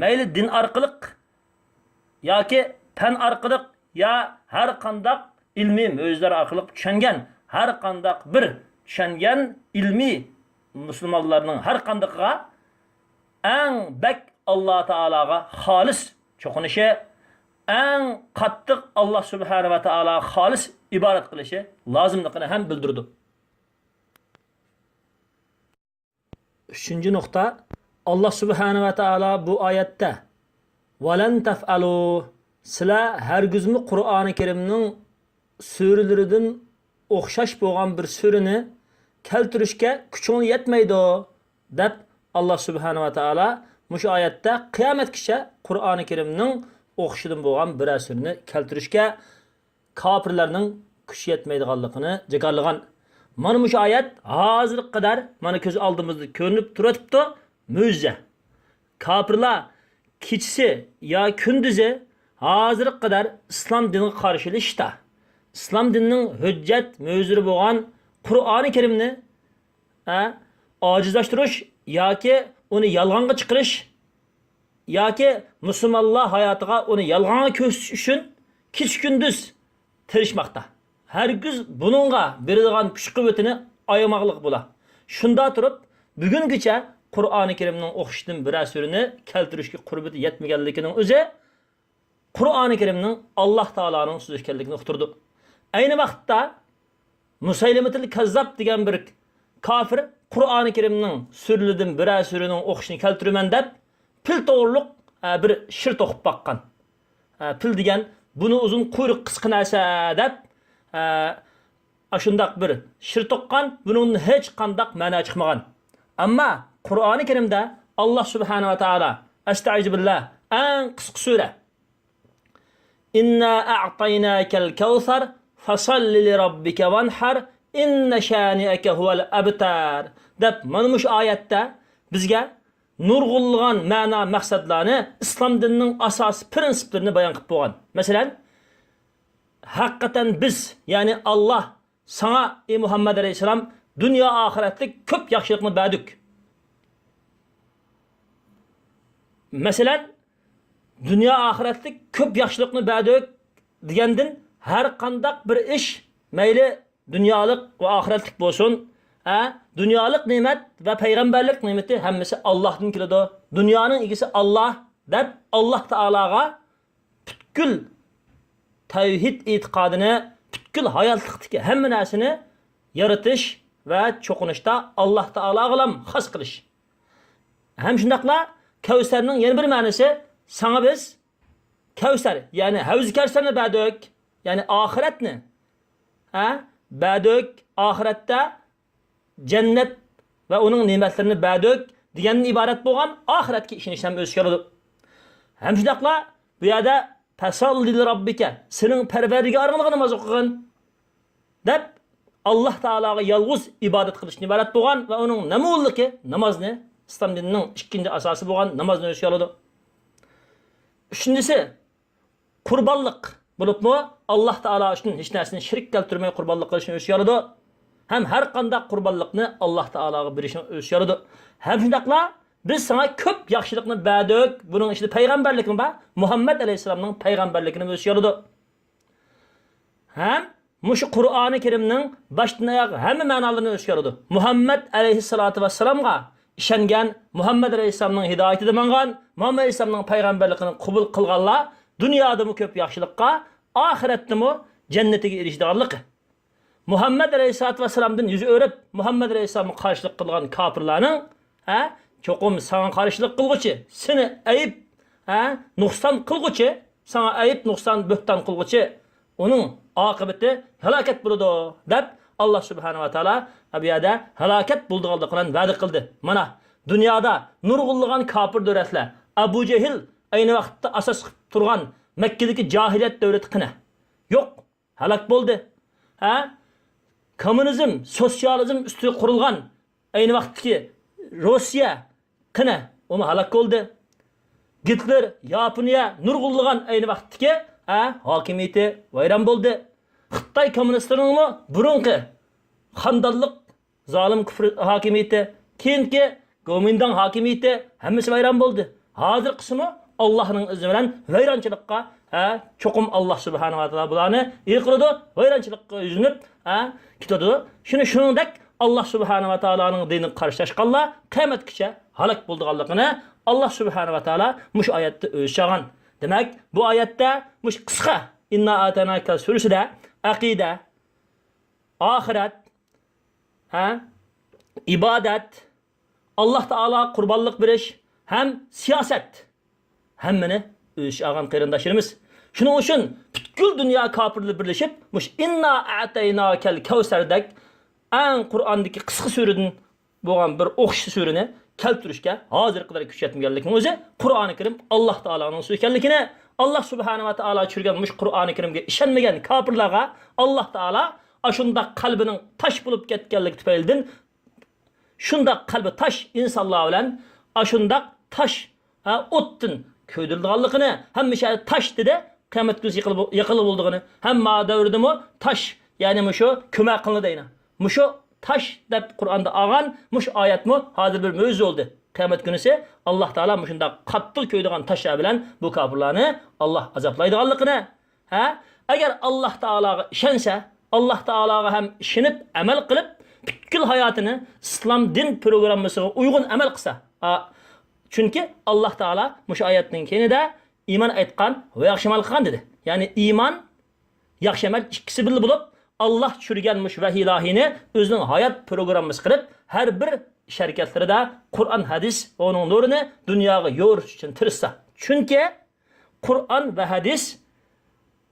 مەيلى دىن ئارقىلىق ياكى پەن ئارقىلىق يا ھەر قانداق ئىلمىي مۆجىزىلەر ئارقىلىق چۈشەنگەن، ھەر قانداق بىر چۈشەنگەن ئىلمىي مۇسۇلمانلارنىڭ ھەر قاندىقىغا ئەڭ بەك ئاللاھ تائالاغا خالىس چوقۇنۇشى، ئەڭ قاتتىق ئاللاھ سۇبھانەھۇ ۋە تائالاغا خالىس ئىبادەت قىلىشى لازىملىقىنى ھەم بىلدۈرىدۇ. ئۈچىنچى نۇقتا، ئاللاھ سۇبھانەھۇ ۋە تائالا بۇ ئايەتتە، «ۋەلەن تەفئەلۇ»، سىلەر ھەرگىزمۇ قۇرئانى كەرىمنىڭ سۈرىلىرىدىن ئوخشاش بولغان بىر سۈرىنى كەلتۈرۈشكە كۈچۈڭلار يەتمەيدۇ، دەپ، ئاللاھ سۇبھانەھۇ ۋە تائالا مۇشۇ ئايەتتە قىيامەتكىچە قۇرئانى كەرىمنىڭ ئوخشىشىدىن بولغان بىرەر سۈرىنى كەلتۈرۈشكە كاپىرلارنىڭ كۈچى يەتمەيدىغانلىقىنى جاكارلىغان. مانا مۇشۇ ئايەت ھازىرغا قەدەر مانا كۆز ئالدىمىزدا كۆرۈنۈپ تۇرۇۋېتىپتۇ، مۆجىزە. كاپىرلار كېچىسى يا كۈندۈزى ھازىرغا قەدەر ئىسلام دىنىغا قارشى ئېلىشتا، ئىسلام دىنىنىڭ ھۆججەت مۆجىزىلىرى بولغان قۇرئانى كەرىمنى، ئە، ئاجىزلاشتۇرۇش ياكى ئۇنى يالغانغا چىقىرىش، ياكى مۇسۇلمانلار ھاياتىغا ئۇنى يالغانغا كۆرسىتىش ئۈچۈن كېچە-كۈندۈز تىرىشماقتا. ھەرگىز بۇنىڭغا بېرىدىغان كۈچ-قۇۋۋىتىنى ئايىماقلىقى بولا. شۇندا تۇرۇپ، بۈگۈنگىچە قۇرئانى كەرىمنىڭ ئوخشىشىدىن بىرەر سۈرىنى كەلتۈرۈشكە قۇربىتى يەتمىگەنلىكىنىڭ ئۆزى قۇرئانى كەرىمنىڭ ئاللاھ تائالانىڭ سۆزى ئىكەنلىكىنى ئۇقتۇرىدۇ. ئەينى ۋاقىتتا مۇسەيلىمەتۇل كەززاب دېگەن بىر كاپىر قۇرئانى كەرىمنىڭ سۈرىلىرىدىن بىرەر سۈرىنىڭ ئوخشىشىنى كەلتۈرىمەن دەپ، پىل توغرۇلۇق، ئە، بىر شىر توقۇپ باققان. ئە، پىل دېگەن بۇنى ئۇزۇن قۇيرۇق قىسقا نەرسە دەپ، ئە، ئاشۇنداق بىر شىر توققان، بۇنىڭدىن ھېچقانداق مەنا چىقمىغان. ئەمما قۇرئانى كەرىمدە ئاللاھ سۇبھانەھۇ ۋە تائالا، ئەستەئىزۇبىللاھ، ئەڭ قىسقا سۈرە، «ئىننا ئەئتەيناكەل كەۋسەر، فەسەللى لىرەببىكە ۋەنھەر، ئىننە شانىئەكە ھۇۋەل ئەبتەر» دەپ، مانا مۇشۇ ئايەتتە بىزگە نۇرغۇنلىغان مەنا مەقسەتلەرنى، ئىسلام دىنىنىڭ ئاساسىي پىرىنسىپلىرىنى بايان قىلىپ بولغان. مەسىلەن، ھەقىقەتەن بىز، يەنى ئاللاھ ساڭا، ئى مۇھەممەد ئەلەيھىسسالام، دۇنيا ئاخىرەتلىك كۆپ ياخشىلىقنى بەردۇق. مەسىلەن، دۇنيا ئاخىرەتلىك كۆپ ياخشىلىقنى بەردۇق دېگەندىن، ھەر قانداق بىر ئىش، مەيلى دۇنيالىق ۋە ئاخىرەتلىك بولسۇن، ئە، دۇنيالىق نېمەت ۋە پەيغەمبەرلىك نېمىتى ھەممىسى ئاللاھتىن كېلىدۇ. دۇنيانىڭ ئىگىسى ئاللاھ دەپ، ئاللاھ تائالاغا پۈتكۈل تەۋھىد ئېتىقادىنى، پۈتكۈل ھاياتلىقتىكى ھەممە نەرسىنى يارىتىش ۋە چوقۇنۇشتا ئاللاھ تائالاغىلا خاس قىلىش. ھەم شۇنداقلا كەۋسەرنىڭ يەنە بىر مەنىسى، ساڭا بىز كەۋسەر، يەنى ھەۋزى كەۋسەرنى بەردۇق، يەنى ئاخىرەتنى، ھە، بەردۇق، ئاخىرەتتە جەننەت ۋە ئۇنىڭ نېمەتلىرىنى بەردۇق دېگەندىن ئىبارەت بولغان ئاخىرەتكە ئىشىنىشنى ھەم ئۆز ئىچىگە ئالىدۇ. ھەم شۇنداقلا بۇ يەردە «پەسەللى لىرەببىكە»، سېنىڭ پەرۋەردىگارىڭلارغا ناماز ئوقۇغىن دەپ، ئاللاھ تائالاغا يالغۇز ئىبادەت قىلىشتىن ئىبارەت بولغان ۋە ئۇنىڭ نەمۇنىلىكى نامازنى، ئىسلام دىنىنىڭ ئىككىنچى ئاساسى بولغان نامازنى ئۆز ئىچىگە ئالىدۇ. ئۈچىنچىسى، قۇربانلىق بولۇپمۇ، ئاللاھ تائالا ئۈچۈن ھېچ نەرسىنى شېرىك كەلتۈرمەي قۇربانلىق قىلىشنى ئۆز ئىچىگە ئالىدۇ. ھەم ھەر قانداق قۇربانلىقنى ئاللاھ تائالاغا بېرىشنى ئۆز ئىچىگە ئالىدۇ. ھەم شۇنداقلا بىز ساڭا كۆپ ياخشىلىقنى بەردۇق. بۇنىڭ ئىچىدە پەيغەمبەرلىكمۇ بار، مۇھەممەد ئەلەيھىسسالامنىڭ پەيغەمبەرلىكىنى ئۆز ئىچىگە ئالىدۇ. ھەم مۇشۇ قۇرئانى كەرىمنىڭ باشتىن ئاياغ ھەممە مەنالىرىنى ئۆز ئىچىگە ئالىدۇ. مۇھەممەد ئەلەيھىسسالاتۇ ۋەسسالامغا ئىشەنگەن، مۇھەممەد ئەلەيھىسسالامنىڭ ھىدايىتىدە ماڭغان، مۇھەممەد ئەلەيھىسسالامنىڭ پەيغەمبەرلىكىنى قوبۇل قىلغانلار دۇنيادىمۇ كۆپ ياخشىلىققا، ئاخىرەتتىمۇ جەننىتىگە ئېرىشىدىغانلىقى. مۇھەممەد ئەلەيھىسسالاتۇ ۋەسسالامدىن يۈز ئۆرۈپ، مۇھەممەد ئەلەيھىسسالامغا قارشىلىق قىلغان كاپىرلارنىڭ، ھە، چوقۇم ساڭا قارشىلىق قىلغۇچى، سېنى ئەيىب، ھە، نۇقسان قىلغۇچى، ساڭا ئەيىب، نۇقسان، بۆھتان قىلغۇچى، ئۇنىڭ ئاقىۋىتى ھالاكەت بولىدۇ، دەپ، ئاللاھ سۇبھانەھۇ ۋە تائالا بۇ يەردە ھالاكەت بولىدىغانلىقىنى ۋەدە قىلدى. مانا، دۇنيادا نۇرغۇنلىغان كاپىر دۆلەتلەر، ئەبۇ جەھىل ئەينى ۋاقىتتا ئاساس قىلىپ تۇرغان مەككىدىكى جاھىلىيەت دۆلىتى قېنى؟ يوق. ھالاك بولدى. ھە؟ كوممۇنىزم، سوتسىيالىزم ئۈستىگە قۇرۇلغان ئەينى ۋاقىتتىكى روسىيە قېنى؟ ئۇمۇ ھالاك بولدى. گىتلېر، ياپونىيە نۇرغۇنلىغان ئەينى ۋاقىتتىكى، ھە، ھاكىمىيىتى ۋەيران بولدى. خىتاي كوممۇنىستلىرىنىڭمۇ بۇرۇنقى خاندانلىق زالىم كۇفر ھاكىمىيىتى، كېيىنكى گومىنداڭ ھاكىمىيىتى، ھەممىسى ۋەيران بولدى. ھازىرقىسىمۇ ئاللاھنىڭ ئىزنى بىلەن ۋەيرانچىلىققا، ھە، چوقۇم ئاللاھ سۇبھانەھۇ ۋە تائالا بۇلارنى ئېقىرىدۇ، ۋەيرانچىلىققا يۈزلىنىپ، ھە، كېتىدۇ. شۇنى شۇنىڭدەك ئاللاھ سۇبھانەھۇ ۋە تائالانىڭ دىنىغا قارشى چىققانلار قىيامەتكىچە ھالاك بولىدىغانلىقىنى ئاللاھ سۇبھانەھۇ ۋە تائالا مۇشۇ ئايەتتە ئۆز ئىچىگە ئالغان. دېمەك، بۇ ئايەتتە مۇشۇ قىسقا ئىننا ئەئتەيناكە سۈرىسىدە ئەقىدە، ئاخىرەت، ھە؟ ئىبادەت، ئاللاھ تائالاغا قۇربانلىق بېرىش ھەم سىياسەت، ھەممىنى ئۆز ئىچىگە ئالغان قېرىنداشلىرىمىز. شۇنىڭ ئۈچۈن پۈتكۈل دۇنيا كاپىرلىرى بىرلىشىپ، مۇشۇ ئىننا ئەئتەيناكەل كەۋسەردەك ئەڭ قۇرئاندىكى قىسقا سۈرىدىن بولغان بىر ئوخشاش سۈرىنى كەلتۈرۈشكە ھازىرغا قەدەر كۈچ يەتمىگەنلىكىنىڭ ئۆزى قۇرئانى كەرىم ئاللاھ تائالانىڭ سۆزى ئىكەنلىكىنى، ئاللاھ سۇبھانەھۇ ۋە تائالا چۈشۈرگەن مۇشۇ قۇرئانى كەرىمگە ئىشەنمىگەن كاپىرلارغا ئاللاھ تائالا ئاشۇنداق قەلبىنىڭ تاش بولۇپ كەتكەنلىكى تۈپەيلىدىن، شۇنداق قەلبى تاش ئىنسانلار بىلەن ئاشۇنداق تاش، ھە، ئوتتىن كۆيدۈرىدىغانلىقىنى، ھەممە شەيئى تاش دېدى، قىيامەت كۈنى يېقىلغا بولىدىغىنى، ھەم ما دەۋردىمۇ تاش، يەنى مۇشۇ كۆمە قىلىنىدۇ دەيدۇ. مۇشۇ تاش دەپ قۇرئاندا ئالغان مۇشۇ ئايەتمۇ ھازىر بىر مۆجىزە بولدى. قىيامەت كۈنىسى ئاللاھ تائالا مۇشۇنداق قاتتىق كۆيىدىغان تاشلار بىلەن بۇ كاپىرلارنى ئاللاھ ئازابلايدىغانلىقىنى، ھە؟ ئەگەر ئاللاھ تائالاغا ئىشەنسە، ئاللاھ تائالاغا ھەم ئىشىنىپ ئەمەل قىلىپ، پۈتكۈل ھاياتىنى ئىسلام دىن پروگراممىسىغا ئۇيغۇن ئەمەل قىلسا، ئا، چۈنكى ئاللاھ تائالا مۇشۇ ئايەتنىڭ كەينىدە ئىمان ئېيتقان ۋە ياخشى ئەمەل قىلغان دېدى. يەنى ئىمان، ياخشى ئەمەل ئىككىسى بىللە بولۇپ، ئاللاھ چۈشۈرگەن مۇشۇ ۋەھىي ئىلاھىينى ئۆزىنىڭ ھايات پروگراممىسى قىلىپ، ھەر بىر ئىش ھەرىكەتلىرىدە قۇرئان، ھەدىس ۋە ئۇنىڭ نۇرىنى دۇنياغا يورۇش ئۈچۈن تىرىشسا. چۈنكى قۇرئان ۋە ھەدىس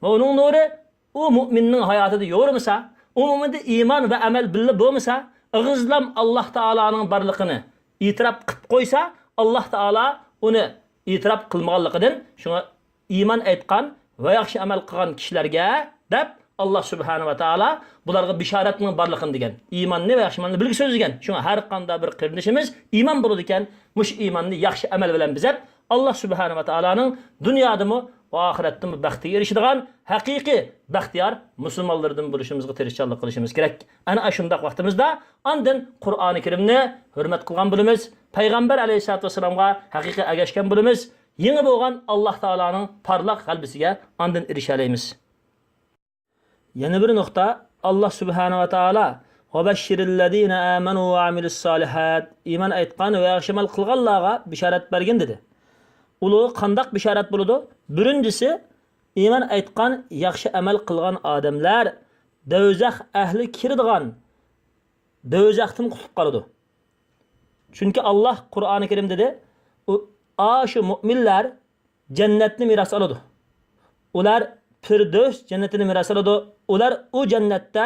ۋە ئۇنىڭ نۇرى ئۇ مۇئمىننىڭ ھاياتىدا يورۇمىسا، ئۇ مۇئمىندا ئىمان ۋە ئەمەل بىللە بولمىسا، ئېغىزلام ئاللاھ تائالانىڭ بارلىقىنى ئېتىراپ قىلىپ قويسا، ئاللاھ تائالا ئۇنى ئېتىراپ قىلمىغانلىقىدىن، شۇڭا ئىمان ئېيتقان ۋە ياخشى ئەمەل قىلغان كىشىلەرگە دەپ، ئاللاھ سۇبھانەھۇ ۋە تائالا بۇلارغا بىشارەتنىڭ بارلىقىنى دېگەن، ئىماننى ۋە ياخشى ئەمەلنى بىلگە سۆزلىگەن. شۇڭا ھەر قانداق بىر قېرىندىشىمىز ئىمان بولىدىكەن، مۇشۇ ئىماننى ياخشى ئەمەل بىلەن بېزەپ، ئاللاھ سۇبھانەھۇ ۋە تائالانىڭ دۇنيادىمۇ ۋە ئاخىرەتتىمۇ بەختىگە ئېرىشىدىغان ھەقىقىي بەختىيار مۇسۇلمانلىرىدىن بولۇشىمىزغا تىرىشچانلىق قىلىشىمىز كېرەك. ئەنە ئاشۇنداق ۋاقتىمىزدا ئاندىن قۇرئانى كەرىمنى ھۆرمەت قىلغان بولىمىز، پەيغەمبەر ئەلەيھىسسالاتۇ ۋەسسالامغا ھەقىقىي ئەگەشكەن بولىمىز، يېڭى بولغان ئاللاھ تائالانىڭ پارلاق غەلىبىسىگە ئاندىن ئېرىشەلەيمىز. يەنە بىر نۇقتا، ئاللاھ سۇبھانەھۇ ۋە تائالا «ۋەبەششىرىللەزىنە ئامەنۇ ۋە ئامىلۇسسالىھات»، ئىمان ئېيتقان ۋە ياخشى ئەمەل قىلغانلارغا بېشارەت بەرگىن دېدى. ئۇلارغا قانداق بېشارەت بولىدۇ؟ بىرىنچىسى، ئىمان ئېيتقان، ياخشى ئەمەل قىلغان ئادەملەر دوزاخ ئەھلى كىرىدىغان دوزاختىن قۇتۇلۇپ قالىدۇ. چۈنكى ئاللاھ قۇرئانى كەرىمدە دېدى، ئۇ، ئاشۇ مۇئمىنلار جەننەتنى مىراس ئالىدۇ. ئۇلار پىردەۋس جەننىتىنى مىراس ئالىدۇ. ئۇلار ئۇ جەننەتتە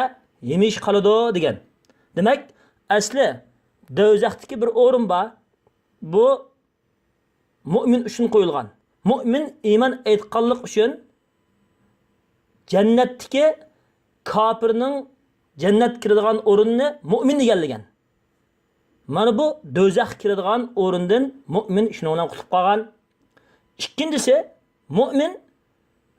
ھەمىشە قالىدۇ دېگەن. دېمەك، ئەسلى دوزاختىكى بىر ئورۇن بار. بۇ مۇئمىن ئۈچۈن قويۇلغان. مۇئمىن ئىمان ئېيتقانلىق ئۈچۈن جەننەتتىكى كاپىرنىڭ جەننەت كىرىدىغان ئورنىنى مۇئمىن ئىگىلىگەن. مانا بۇ دوزاخ كىرىدىغان ئورۇندىن مۇئمىن شۇنىڭ بىلەن قۇتۇلۇپ قالغان. ئىككىنچىسى، مۇئمىن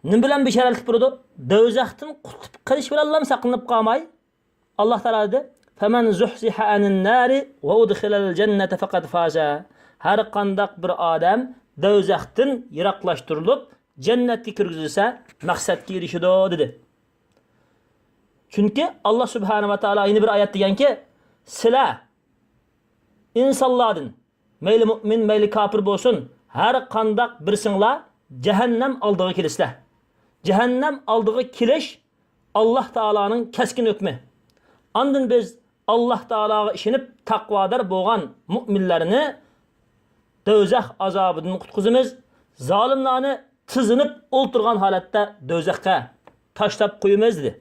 نېمە بىلەن بېشارەتلىك بولىدۇ؟ دوزاختىن قۇتۇلۇپ قېلىش بىلەنلا ساقلىنىپ قالماي، ئاللاھ تائالا دېدى، فەمەن زۇھزىھە ئەنىن نارى ۋە ئۇدخىلەل جەننەتە فەقەد فازە. ھەر قانداق بىر ئادەم دوزاختىن يىراقلاشتۇرۇلۇپ، جەننەتكە كىرگۈزۈلسە، مەقسەتكە ئېرىشىدۇ، دېدى. چۈنكى ئاللاھ سۇبھانەھۇ ۋە تائالا يەنە بىر ئايەت دېگەنكى، سىلەر ئىنسانلاردىن، مەيلى مۇئمىن، مەيلى كاپىر بولسۇن، ھەر قانداق بىرسىڭلار جەھەننەم ئالدىغا كېلىسىلەر. جەھەننەم ئالدىغا كېلىش ئاللاھ تائالانىڭ كەسكىن ھۆكمى. ئاندىن بىز ئاللاھ تائالاغا ئىشىنىپ، تەقۋادار بولغان مۇئمىنلارنى دوزاخ ئازابىدىن قۇتقۇزىمىز، زالىملارنى تىزلىنىپ ئولتۇرغان ھالەتتە دوزاخقا تاشلاپ قويىمىز، دېدى.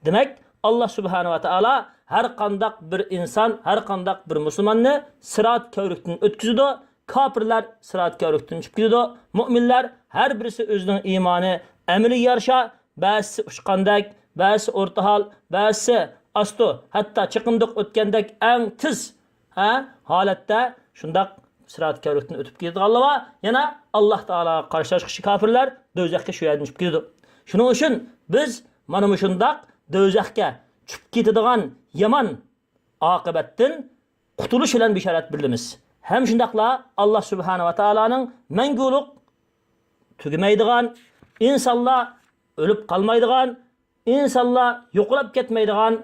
دېمەك، ئاللاھ سۇبھانەھۇ ۋە تائالا ھەر قانداق بىر ئىنسان، ھەر قانداق بىر مۇسۇلماننى سىرات كەۋرۈكتىن ئۆتكۈزىدۇ. كاپىرلار سىرات كەۋرۈكتىن چۈشۈپ كېتىدۇ. مۇئمىنلار ھەر بىرسى ئۆزىنىڭ ئىمانى، ئەمىلىگە يارىشا، بەزىسى ئۇچقاندەك، بەزىسى ئورتا ھال، بەزىسى ئاستۇ، ھەتتا چېقىندىق ئۆتكەندەك ئەڭ تېز، ھە، ھالەتتە شۇنداق سىرات كەۋرۈكتىن ئۆتۈپ كېتىدىغانلار بار. يەنە ئاللاھ تائالاغا قارشى چىققۇچى كاپىرلار دوزاخقا شۇ يەردىن چۈشۈپ كېتىدۇ. شۇنىڭ ئۈچۈن بىز مانا مۇشۇنداق دوزاخقا چۈشۈپ كېتىدىغان يامان ئاقىۋەتتىن قۇتۇلۇش بىلەن بېشارەت بېرىلىمىز. ھەم شۇنداقلا ئاللاھ سۇبھانەھۇ ۋە تائالانىڭ مەڭگۈلۈك تۈگىمەيدىغان، ئىنسانلار ئۆلۈپ قالمايدىغان، ئىنسانلار يوقىلاپ كەتمەيدىغان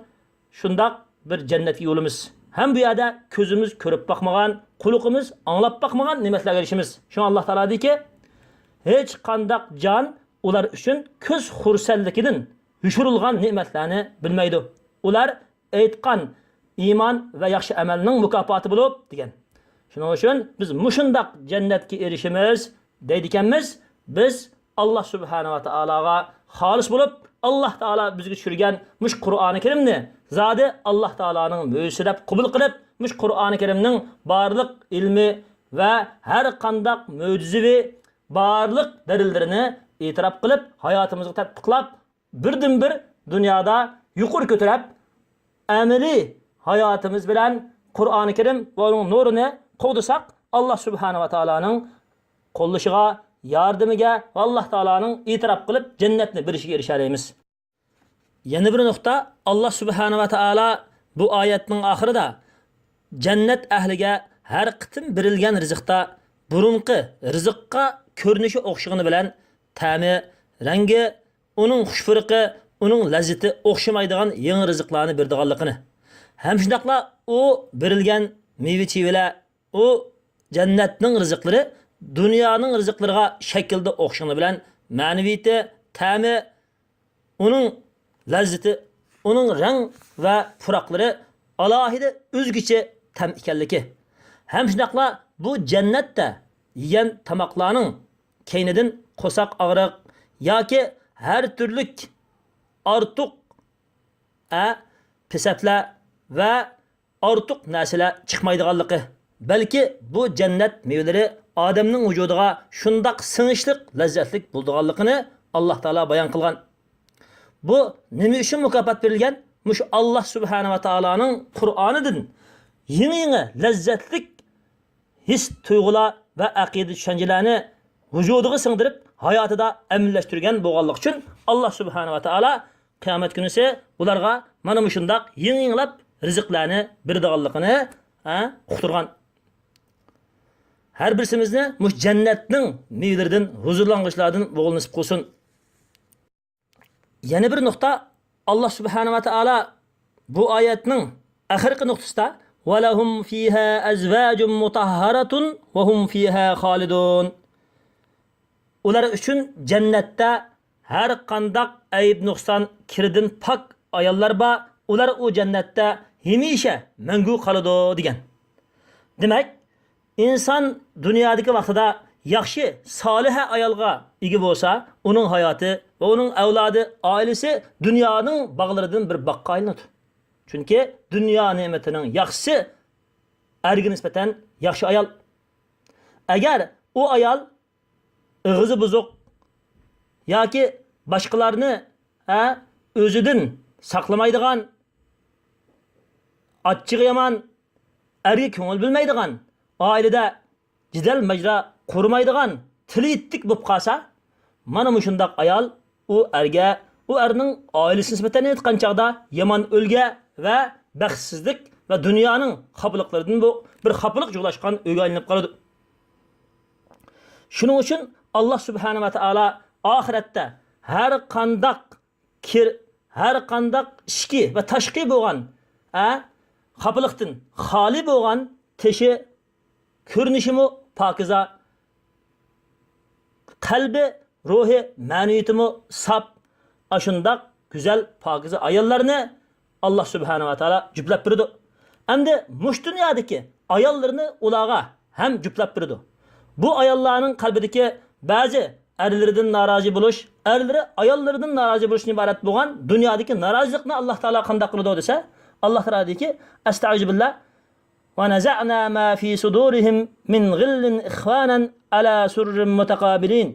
شۇنداق بىر جەننەتكە يولىمىز. ھەم بۇ يەردە كۆزىمىز كۆرۈپ باقمىغان، قۇلىقىمىز ئاڭلاپ باقمىغان نېمەتلەرگە ئېرىشىمىز. شۇڭا ئاللاھ تائالا دېدىكى، ھېچقانداق جان ئۇلار ئۈچۈن كۆز خۇرسەنلىكىدىن يوشۇرۇلغان نېمەتلەرنى بىلمەيدۇ. ئۇلار ئېيتقان ئىمان ۋە ياخشى ئەمەلنىڭ مۇكاپاتى بولۇپ دېگەن. شۇنىڭ ئۈچۈن بىز مۇشۇنداق جەننەتكە ئېرىشىمىز دەيدىكەنمىز. بىز ئاللاھ سۇبھانەھۇ ۋە تائالاغا خالىس بولۇپ، ئاللاھ تائالا بىزگە چۈشۈرگەن مۇشۇ قۇرئانى كەرىمنى زادى ئاللاھ تائالانىڭ مۆجىزىسى دەپ قوبۇل قىلىپ، مۇشۇ قۇرئانى كەرىمنىڭ بارلىق ئىلمى ۋە ھەر قانداق مۆجىزىۋى بارلىق دەلىللىرىنى ئېتىراپ قىلىپ، ھاياتىمىزغا تەتبىقلاپ، بىردىنبىر دۇنيادا يۇقىرى كۆتۈرۈپ، ئەمەلىي ھاياتىمىز بىلەن قۇرئانى كەرىم ۋە ئۇنىڭ نۇرىنى قوغدىساق، ئاللاھ سۇبھانەھۇ ۋە تائالانىڭ قوللىشىغا، ياردىمىگە ۋە ئاللاھ تائالانىڭ ئېتىراپ قىلىپ جەننەتنى بېرىشىگە ئېرىشەلەيمىز. يەنە بىر نۇقتا، ئاللاھ سۇبھانەھۇ ۋە تائالا بۇ ئايەتنىڭ ئاخىرىدا جەننەت ئەھلىگە ھەر قېتىم بېرىلگەن رىزىقتا بۇرۇنقى رىزىققا كۆرۈنۈشى ئوخشىغىنى بىلەن تەمى، رەڭگى، ئۇنىڭ خۇش پۇرىقى، ئۇنىڭ لەززىتى ئوخشىمايدىغان يېڭى رىزىقلارنى بېرىدىغانلىقىنى، ھەم شۇنداقلا ئۇ بېرىلگەن مېۋە-چېۋىلەر، ئۇ جەننەتنىڭ رىزىقلىرى دۇنيانىڭ رىزىقلىرىغا شەكلىدە ئوخشىغىنى بىلەن مەنىۋىيىتى، تەمى، ئۇنىڭ لەززىتى، ئۇنىڭ رەڭ ۋە پۇراقلىرى ئالاھىدە ئۆزگىچە تەم ئىكەنلىكى، ھەم شۇنداقلا بۇ جەننەتتە يېگەن تاماقلارنىڭ كەينىدىن قورساق ئاغرىق ياكى ھەر تۈرلۈك ئارتۇق، ئە، پىسەپلەر ۋە ئارتۇق نەرسىلەر چىقمايدىغانلىقى، بەلكى بۇ جەننەت مېۋىلىرى ئادەمنىڭ ۋۇجۇدىغا شۇنداق سىڭىشلىق، لەززەتلىك بولىدىغانلىقىنى ئاللا تائالا بايان قىلغان. بۇ نېمە ئۈچۈن مۇكاپات بېرىلگەن؟ مۇشۇ ئاللا سۇبھانەھۇ ۋە تائالانىڭ قۇرئانىدىن يېڭى-يېڭى لەززەتلىك ھېس تۇيغۇلار ۋە ئەقىدە چۈشەنچىلەرنى ۋۇجۇدىغا سىڭدۈرۈپ، ھاياتىدا ئەمەلىيلەشتۈرگەن بولغانلىقى ئۈچۈن، ئاللا سۇبھانەھۇ ۋە تائالا قىيامەت كۈنىسى بۇلارغا مانا مۇشۇنداق يېڭى-يېڭىلاپ رىزىقلارنى بېرىدىغانلىقىنى، ھە، ئۇقتۇرغان. ھەر بىرسىمىزنى مۇشۇ جەننەتنىڭ مېۋىلىرىدىن ھۇزۇرلانغۇچىلاردىن بولغىلى نېسىپ قىلسۇن. يەنە بىر نۇقتا، ئاللا سۇبھانەھۇ ۋە تائالا بۇ ئايەتنىڭ ئاخىرقى نۇقتىسىدا، «ولهم فيها أزواج مطهرة وهم فيها خالدون.» ئۇلار ئۈچۈن جەننەتتە ھەر قانداق ئەيىب-نۇقسان، كىردىن پاك ئاياللار بار، ئۇلار ئۇ جەننەتتە ھەمىشە مەڭگۈ قالىدۇ، دېگەن. دېمەك، ئىنسان دۇنيادىكى ۋاقتىدا ياخشى، سالىھە ئايالغا ئىگە بولسا، ئۇنىڭ ھاياتى ۋە ئۇنىڭ ئەۋلادى، ئائىلىسى دۇنيانىڭ باغلىرىدىن بىر باغقا ئايلىنىدۇ. چۈنكى دۇنيا نېمىتىنىڭ ياخشىسى ئەرگە نىسبەتەن ياخشى ئايال. ئەگەر ئۇ ئايال ئېغىزى بۇزۇق ياكى باشقىلارنى، ھە، ئۆزىدىن ساقلىمايدىغان، ئاچچىقى يامان، ئەرگە كۆڭۈل بۆلمەيدىغان، ئائىلىدە جېدەل-ماجىرا قۇرمايدىغان، تىلى يىتتىك بولۇپ قالسا، مانا مۇشۇنداق ئايال ئۇ ئەرگە، ئۇ ئەرنىڭ ئائىلىسىگە نىسبەتەن ئېيتقان چاغدا يامان ئۈلگە ۋە بەختسىزلىك ۋە دۇنيانىڭ خاپىلىقلىرىدىن بۇ بىر خاپىلىق جۇغلاشقان ئۆيگە ئايلىنىپ قالىدۇ. شۇنىڭ ئۈچۈن ئاللا سۇبھانەھۇ ۋە تائالا ئاخىرەتتە ھەر قانداق كىر، ھەر قانداق ئىچكى ۋە تاشقى بولغان، ئە، خاپىلىقتىن خالىي بولغان، تېشى، كۆرۈنۈشىمۇ پاكىزا، قەلبى، روھى، مەنىۋىيىتىمۇ ساپ، ئاشۇنداق گۈزەل، پاكىزە ئاياللارنى ئاللا سۇبھانەھۇ ۋە تائالا جۈپلەپ بېرىدۇ. ئەمدى مۇشۇ دۇنيادىكى ئاياللىرىنى ئۇلارغا ھەم جۈپلەپ بېرىدۇ. بۇ ئاياللارنىڭ قەلبىدىكى بەزى ئەرلىرىدىن نارازى بولۇش، ئەرلىرى ئاياللىرىدىن نارازى بولۇشتىن ئىبارەت بولغان دۇنيادىكى نارازىلىقنى ئاللا تائالا قانداق قىلىدۇ دېسە، ئاللا تائالا دېدىكى، ئەستەئىزۇ بىللا، «ونزعنا ما في صدورهم من غل إخوانا على سرر متقابلين.»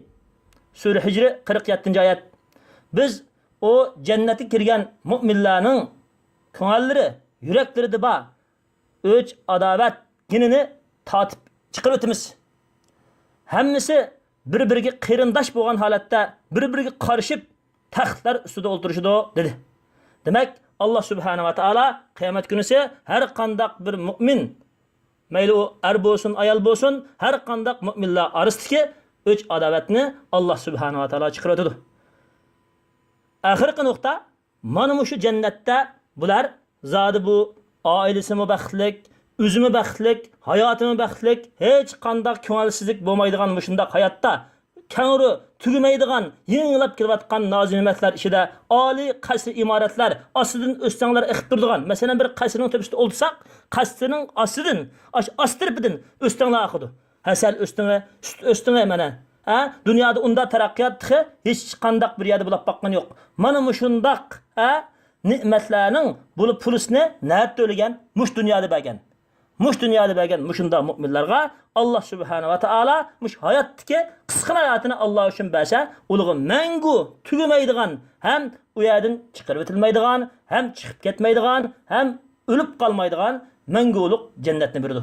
سۈرە ھىجر، قىرىق يەتتىنچى ئايەت. بىز ئۇ جەننەتكە كىرگەن مۇئمىنلارنىڭ كۆڭۈللىرى، يۈرەكلىرىدە بار ئۆچ-ئاداۋەت گېنىنى تارتىپ چىقىرىۋېتىمىز. ھەممىسى بىر-بىرىگە قېرىنداش بولغان ھالەتتە بىر-بىرىگە قارىشىپ، تەختلەر ئۈستىدە ئولتۇرۇشىدۇ، دېدى. دېمەك، ئاللا سۇبھانەھۇ ۋە تائالا قىيامەت كۈنىسى ھەر قانداق بىر مۇئمىن، مەيلى ئۇ ئەر بولسۇن، ئايال بولسۇن، ھەر قانداق مۇئمىنلار ئارىسىدىكى ئۆچ-ئاداۋەتنى ئاللا سۇبھانەھۇ ۋە تائالا چىقىرىۋېتىدۇ. ئاخىرقى نۇقتا، مانا مۇشۇ جەننەتتە بۇلار زادى بۇ ئائىلىسىمۇ بەختلىك، ئۆزىمۇ بەختلىك، ھاياتىمۇ بەختلىك، ھېچقانداق كۆڭۈلسىزلىك بولمايدىغان مۇشۇنداق ھاياتتا، كەڭرى تۈگىمەيدىغان، يېڭىلاپ كېلىۋاتقان نازۇ نېمەتلەر ئىچىدە ئالىي قەسرى ئىمارەتلەر، ئاستىدىن ئۆستەڭلەر ئېقىپ تۇرىدىغان، مەسىلەن، بىر قەسرىنىڭ تۆپىسىدە ئولتۇرساق، قەسرىنىڭ ئاستىدىن، ئاش-، ئاستى تەرىپىدىن ئۆستەڭلەر ئاقىدۇ. ھەسەل ئۆستىڭى، سۈت ئۆستىڭى مانا. ھە؟ دۇنيادا ئۇنداق تەرەققىيات تېخى ھېچقانداق بىر يەردە بولۇپ باققىنى يوق. مانا مۇشۇنداق، ھە؟ نېمەتلەرنىڭ بۇلار پۇلىسىنى نەدە تۆلىگەن؟ مۇشۇ دۇنيادا بەرگەن. مۇشۇ دۇنيادا بەرگەن مۇشۇنداق مۇئمىنلارغا ئاللا سۇبھانەھۇ ۋە تائالا مۇشۇ ھاياتتىكى قىسقىنا ھاياتىنى ئاللا ئۈچۈن بەرسە، ئۇلارغا مەڭگۈ تۈگىمەيدىغان، ھەم ئۇ يەردىن چىقىرىۋېتىلمەيدىغان، ھەم چىقىپ كەتمەيدىغان، ھەم ئۆلۈپ قالمايدىغان مەڭگۈلۈك جەننەتنى بېرىدۇ.